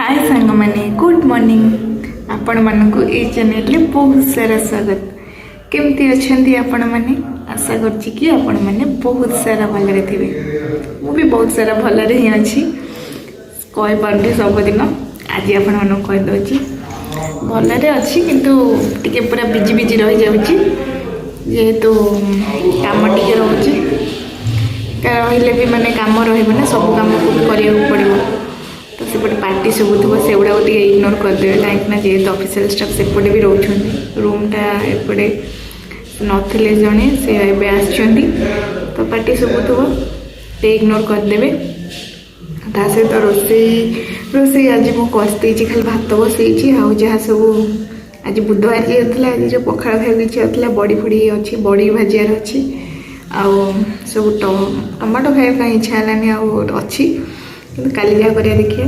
ହାଏ ସାଙ୍ଗମାନେ, good morning. ଆପଣମାନଙ୍କୁ ଏଇ ଚ୍ୟାନେଲରେ ବହୁତ ସାରା ସ୍ୱାଗତ। କେମିତି ଅଛନ୍ତି ଆପଣମାନେ? ଆଶା କରୁଛି କି ଆପଣମାନେ ବହୁତ ସାରା ଭଲରେ ଥିବେ। ମୁଁ ବି ବହୁତ ସାରା ଭଲରେ ହିଁ ଅଛି। କହିପାରୁନି ସବୁଦିନ, ଆଜି ଆପଣମାନଙ୍କୁ କହିଦେଉଛି। ଭଲରେ ଅଛି, କିନ୍ତୁ ଟିକେ ପୁରା ବିଜି ବିଜି ରହିଯାଉଛି, ଯେହେତୁ କାମ ଟିକେ ରହୁଛି। ରହିଲେ ବି ମାନେ କାମ ରହିବ ନା, ସବୁ କାମକୁ ବି କରିବାକୁ ପଡ଼ିବ। ତ ସେପଟେ ପାଟି ଶୁଭୁଥିବ, ସେଗୁଡ଼ାକୁ ଟିକେ ଇଗ୍ନୋର କରିଦେବେ, କାହିଁକିନା ଯେହେତୁ ଅଫିସିଆଲ ଷ୍ଟାଫ୍ ସେପଟେ ବି ରହୁଛନ୍ତି। ରୁମ୍ଟା ଏପଟେ ନଥିଲେ ଜଣେ, ସେ ଏବେ ଆସିଛନ୍ତି, ତ ପାଟି ଶୁଭୁଥିବ, ଟିକେ ଇଗ୍ନୋର କରିଦେବେ। ତା ସହିତ ରୋଷେଇ ଆଜି ମୁଁ କରିଦେଇଛି, ଖାଲି ଭାତ ବସେଇଛି। ଆଉ ଯାହା ସବୁ ଆଜି ବୁଧବାର ଯେହେତୁ, ଆଜି ଯେଉଁ ପଖାଳ ଖାଇବାକୁ ଇଚ୍ଛା ଥିଲା, ବଡ଼ି ଫଡ଼ି ଅଛି, ବଡ଼ି ଭାଜିବାର ଅଛି। ଆଉ ସବୁ ଟମାଟୋ ଖାଇବା ପାଇଁ ଇଚ୍ଛା ହେଲାନି, ଆଉ ଅଛି, କିନ୍ତୁ କାଲି ଯାହା କରିବା ଦେଖିବା।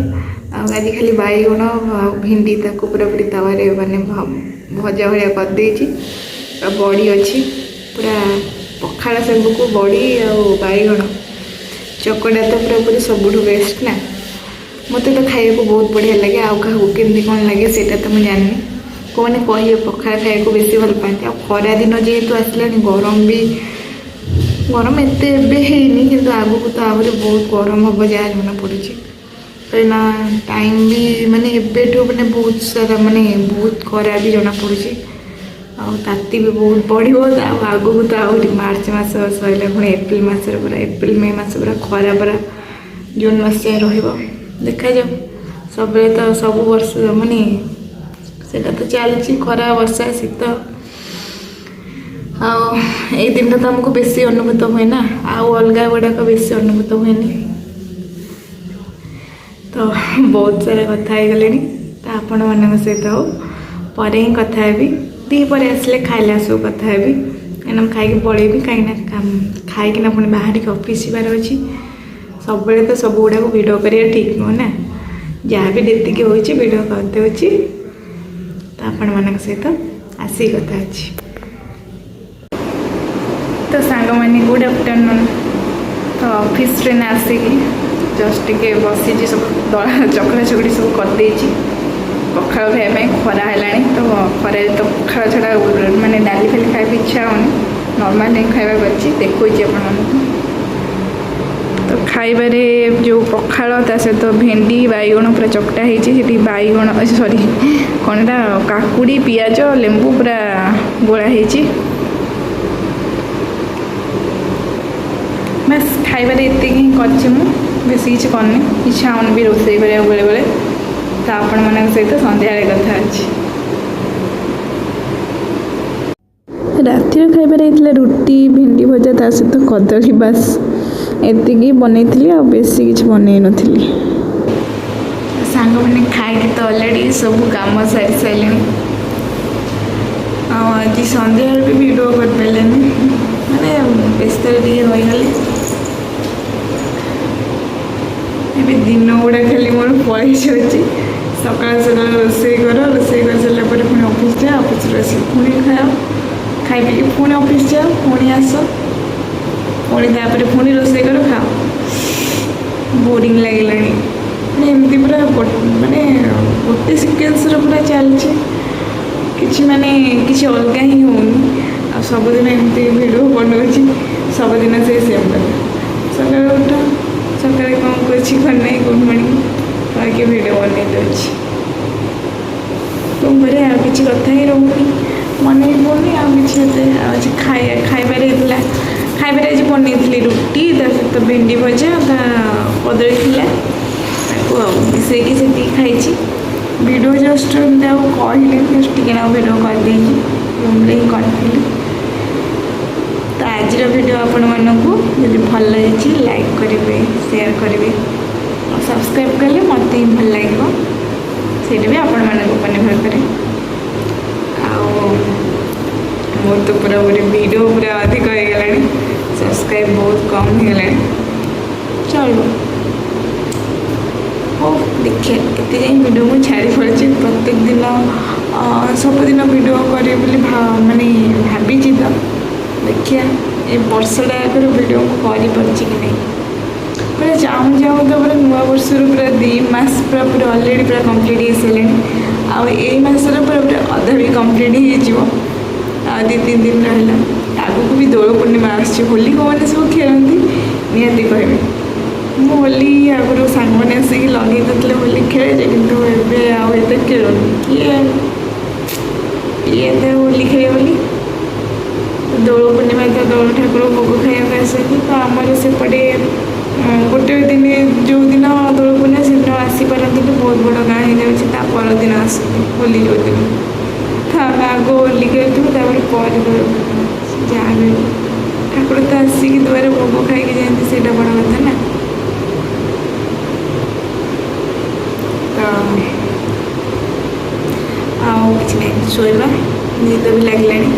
ଆଉ ଆଜି ଖାଲି ବାଇଗଣ ଆଉ ଭେଣ୍ଡି, ତାକୁ ପୁରାପୁରି ତାୱାରେ ମାନେ ଭଜା ଭଳିଆ କରିଦେଇଛି। ଆଉ ବଡ଼ି ଅଛି। ପୁରା ପଖାଳ ସାଙ୍ଗକୁ ବଡ଼ି ଆଉ ବାଇଗଣ ଚକଟା ତ ପୁରାପୁରି ସବୁଠୁ ବେଷ୍ଟ ନା। ମୋତେ ତ ଖାଇବାକୁ ବହୁତ ବଢ଼ିଆ ଲାଗେ। ଆଉ କାହାକୁ କେମିତି କ'ଣ ଲାଗେ, ସେଇଟା ତ ମୁଁ ଜାଣିନି। କେଉଁମାନେ କହିବେ ପଖାଳ ଖାଇବାକୁ ବେଶୀ ଭଲ ପାଆନ୍ତି। ଆଉ ଖରା ଦିନ ଯେହେତୁ ଆସିଲାଣି, ଗରମ ବି, ଗରମ ଏତେ ଏବେ ହେଇନି, କିନ୍ତୁ ଆଗକୁ ତ ଆହୁରି ବହୁତ ଗରମ ହେବ ଯାହା ଜଣା ପଡ଼ୁଛି। କାହିଁକିନା ଟାଇମ୍ ବି ମାନେ ଏବେଠୁ ମାନେ ବହୁତ ସାରା, ମାନେ ବହୁତ ଖରା ବି ଜଣାପଡ଼ୁଛି ଆଉ ତାତି ବି ବହୁତ ବଢ଼ିବ। ଆଉ ଆଗକୁ ତ ଆହୁରି ମାର୍ଚ୍ଚ ମାସ ସରିଲା, ପୁଣି ଏପ୍ରିଲ ମାସରେ ପୁରା, ଏପ୍ରିଲ ମେ ମାସ ପୁରା ଖରା, ପୁରା ଜୁନ୍ ମାସ ଯାଏଁ ରହିବ। ଦେଖାଯାଉ। ସବୁବେଳେ ତ ସବୁ ବର୍ଷ ମାନେ ସେଇଟା ତ ଚାଲିଛି, ଖରା, ବର୍ଷା, ଶୀତ। ଆଉ ଏଇ ଦିନଟା ତ ଆମକୁ ବେଶୀ ଅନୁଭୂତ ହୁଏ ନା, ଆଉ ଅଲଗା ଗୁଡ଼ାକ ବେଶୀ ଅନୁଭୂତ ହୁଏନି। ତ ବହୁତ ସାରା କଥା ହେଇଗଲେଣି, ତ ଆପଣମାନଙ୍କ ସହିତ ଆଉ ପରେ ହିଁ କଥା ହେବି। ପରେ ଆସିଲେ ଖାଇଲେ ସବୁ କଥା ହେବି, କାହିଁକିନା ମୁଁ ଖାଇକି ପଳେଇବି, କାହିଁକିନା ଖାଇକିନା ପୁଣି ବାହାରିକି ଅଫିସ୍ ଯିବାର ଅଛି। ସବୁବେଳେ ତ ସବୁ ଗୁଡ଼ାକୁ ଭିଡ଼ିଓ କରିବା ଠିକ୍ ନୁହଁ ନା। ଯାହା ବି ଯେତିକି ହେଉଛି ଭିଡ଼ିଓ କରିଦେଉଛି। ତ ଆପଣମାନଙ୍କ ସହିତ ଆସିକି କଥା ଅଛି। ତ ସାଙ୍ଗମାନେ, ଗୁଡ୍ ଆଫ୍ଟରନୁନ୍। ତ ଅଫିସରେ ନା ଆସିକି ଜଷ୍ଟ ଟିକେ ବସିଛି। ସବୁ ଦଳା ଚକଡ଼ା ଚକଡ଼ି ସବୁ କରିଦେଇଛି ପଖାଳ ଖାଇବା ପାଇଁ। ଖରା ହେଲାଣି ତ, ଖରାରେ ତ ପଖାଳ ଛଡ଼ା ମାନେ ଡାଲି ଫାଲି ଖାଇବାକୁ ଇଚ୍ଛା ହେଉନି। ନର୍ମାଲ ହିଁ ଖାଇବାକୁ ଅଛି, ଦେଖାଉଛି ଆପଣମାନଙ୍କୁ। ତ ଖାଇବାରେ ଯେଉଁ ପଖାଳ, ତା ସହିତ ଭେଣ୍ଡି ବାଇଗଣ ପୁରା ଚକଟା ହେଇଛି। ସେଠି ବାଇଗଣ, ସରି, କ'ଣ ଏଇଟା, କାକୁଡ଼ି, ପିଆଜ, ଲେମ୍ବୁ ପୁରା ଗୋଳା ହେଇଛି। ବାସ୍, ଖାଇବାରେ ଏତିକି ହିଁ କରିଛି ମୁଁ, ବେଶୀ କିଛି କରିନି। ଇଚ୍ଛା ହେଉନି ବି ରୋଷେଇ କରିବାକୁ ବେଳେବେଳେ। ତ ଆପଣମାନଙ୍କ ସହିତ ସନ୍ଧ୍ୟାବେଳେ କଥା ଅଛି। ରାତିର ଖାଇବାରେ ହେଇଥିଲା ରୁଟି, ଭେଣ୍ଡି ଭଜା, ତା ସହିତ କଦଳୀ। ବାସ୍, ଏତିକି ବନେଇଥିଲି, ଆଉ ବେଶୀ କିଛି ବନେଇ ନଥିଲି। ସାଙ୍ଗମାନେ, ଖାଇକି ତ ଅଲରେଡ଼ି ସବୁ କାମ ସାରି ସାରିଲିଣି। ଆଉ ଆଜି ସନ୍ଧ୍ୟାବେଳେ ବି ଭିଡ଼ିଓ କରିପାରିଲେନି, ମାନେ ବ୍ୟସ୍ତରେ ଟିକେ ରହିଗଲି। ଏବେ ଦିନ ଗୁଡ଼ା ଖାଲି ମୋର ପଳେଇ ଯାଉଛି। ସକାଳ ସକାଳ ରୋଷେଇ କର, ରୋଷେଇ କରିସାରିଲା ପରେ ପୁଣି ଅଫିସ୍ ଯାଅ, ଅଫିସରୁ ଆସିକି ପୁଣି ଖାଅ, ଖାଇ ପିଇକି ପୁଣି ଅଫିସ୍ ଯାଅ, ପୁଣି ଆସ, ପୁଣି ତାପରେ ପୁଣି ରୋଷେଇ କର, ଖାଅ। ବୋରିଂ ଲାଗିଲାଣି। ମାନେ ଏମିତି ପୁରା ମାନେ ଗୋଟେ ସିକ୍ୱେନ୍ସର ପୁରା ଚାଲିଛି, କିଛି ମାନେ କିଛି ଅଲଗା ହିଁ ହେଉନି। ଆଉ ସବୁଦିନ ଏମିତି ଭିଡ଼ିଓ ବନଉଛି, ସବୁଦିନ ସେଇ ସେମ୍ କଥା। ସକାଳୁ ଉଠ, ସକାଳେ କ'ଣ କରୁଛି କ'ଣ ନାହିଁ, ଗୁଡ଼୍ ମର୍ଣ୍ଣିଂ କହିକି ଭିଡ଼ିଓ ବନେଇ ଦେଉଛି। କ'ଣ କରିବା, ଆଉ କିଛି କଥା ହିଁ ରହୁନି, ମନେ ହିଁ ପଡ଼ୁନି ଆଉ କିଛି ଏତେ। ଆଉ ଆଜି ଖାଇବାରେ ହେଇଥିଲା, ଖାଇବାରେ ଆଜି ବନେଇଥିଲି ରୁଟି, ତା ସହିତ ଭେଣ୍ଡି ଭଜା, ତା କଦଳୀ ଥିଲା, ତାକୁ ଆଉ ମିଶେଇକି ସେତିକି ଖାଇଛି। ଭିଡ଼ିଓ ଜଷ୍ଟ ଏମିତି ଆଉ କହିଲେ ଜଷ୍ଟ ଟିକେ ନା ଭିଡ଼ିଓ କରିଦେଇଛି, ରୁମ୍ରେ ହିଁ କରିଥିଲି। ତ ଆଜିର ଭିଡ଼ିଓ ଆପଣମାନଙ୍କୁ ଯଦି ଭଲ ଲାଗିଛି, ଲାଇକ୍ କରିବେ, ସେୟାର କରିବେ ଆଉ ସବସ୍କ୍ରାଇବ୍ କଲେ ମୋତେ ହିଁ ଭଲ ଲାଗିବ। ସେଇଟା ବି ଆପଣମାନଙ୍କ ଉପରେ ନିର୍ଭର କରେ। ଆଉ ମୋର ତ ପୁରାପୁରି ଭିଡ଼ିଓ ପୁରା ଅଧିକ ହେଇଗଲାଣି, ସବସ୍କ୍ରାଇବ୍ ବହୁତ କମ୍ ହେଇଗଲାଣି। ଚଳିବ, ହଉ ଦେଖିବା କେତେ ଯାଏଁ ଭିଡ଼ିଓ ମୁଁ ଛାଡ଼ି ପାରୁଛି। ପ୍ରତ୍ୟେକ ଦିନ, ସବୁଦିନ ଭିଡ଼ିଓ କରିବି ବୋଲି ମାନେ ଭାବିଛି। ତ ଦେଖିବା ଏ ବର୍ଷଟା ଆଗରୁ ଭିଡ଼ିଓ ମୁଁ କରିପାରୁଛି କି ନାହିଁ। ପୁରା ଚାହୁଁ ଚାହୁଁ ତ ପୁରା ନୂଆ ବର୍ଷରୁ ପୁରା 2 ମାସ ପୁରା ପୁରା ଅଲରେଡ଼ି ପୁରା କମ୍ପ୍ଲିଟ୍ ହେଇସାରିଲାଣି। ଆଉ ଏଇ ମାସର ପୁରା ପୁରା ଅଧା ବି କମ୍ପ୍ଲିଟ୍ ହେଇଯିବ। ଆଉ 2-3 ଦିନ ରହିଲା। ଆଗକୁ ବି ଦୋଳ ପୂର୍ଣ୍ଣିମା ଆସୁଛି। ହୋଲି କେଉଁମାନେ ସବୁ ଖେଳନ୍ତି, ନିହାତି କହିବେ। ମୁଁ ହୋଲି ଆଗରୁ ସାଙ୍ଗମାନେ ଆସିକି ଲଗେଇ ଦେଉଥିଲେ, ହୋଲି ଖେଳେ ଯେ, କିନ୍ତୁ ଏବେ ଆଉ ଏତେ ଖେଳୁନି। କିଏ କିଏ ଏତେ ହୋଲି ଖେଳିବ ବୋଲି। ଦୋଳ ପୂର୍ଣ୍ଣିମା ତ ଦୋଳ ଠାକୁର ଭୋଗ ଖାଇବାକୁ ଆସନ୍ତି। ତ ଆମର ସେପଟେ ଗୋଟେ ଦିନ, ଯେଉଁଦିନ ଦୋଳ ପୂର୍ଣ୍ଣିମା ସେଦିନ ଆସିପାରନ୍ତିନି, ବହୁତ ବଡ଼ ଗାଁ ହେଇଯାଉଛି। ତା ପରଦିନ ଆସନ୍ତି, ହୋଲି ଯେଉଁଦିନ। ତ ଆମେ ଆଗ ହୋଲି ଖେଳୁଥିବୁ, ତାପରେ ପରେ ଦୋଳ ପୂର୍ଣ୍ଣିମା। ଯାହା ବି ହଉ, ଠାକୁର ତ ଆସିକି ଦୁଆରେ ଭୋଗ ଖାଇକି ଯାଆନ୍ତି, ସେଇଟା ବଡ଼ କଥା ନା। ତ ଆଉ କିଛି ନାହିଁ, ଶୋଇବା। ନିଦ ବି ଲାଗିଲାଣି।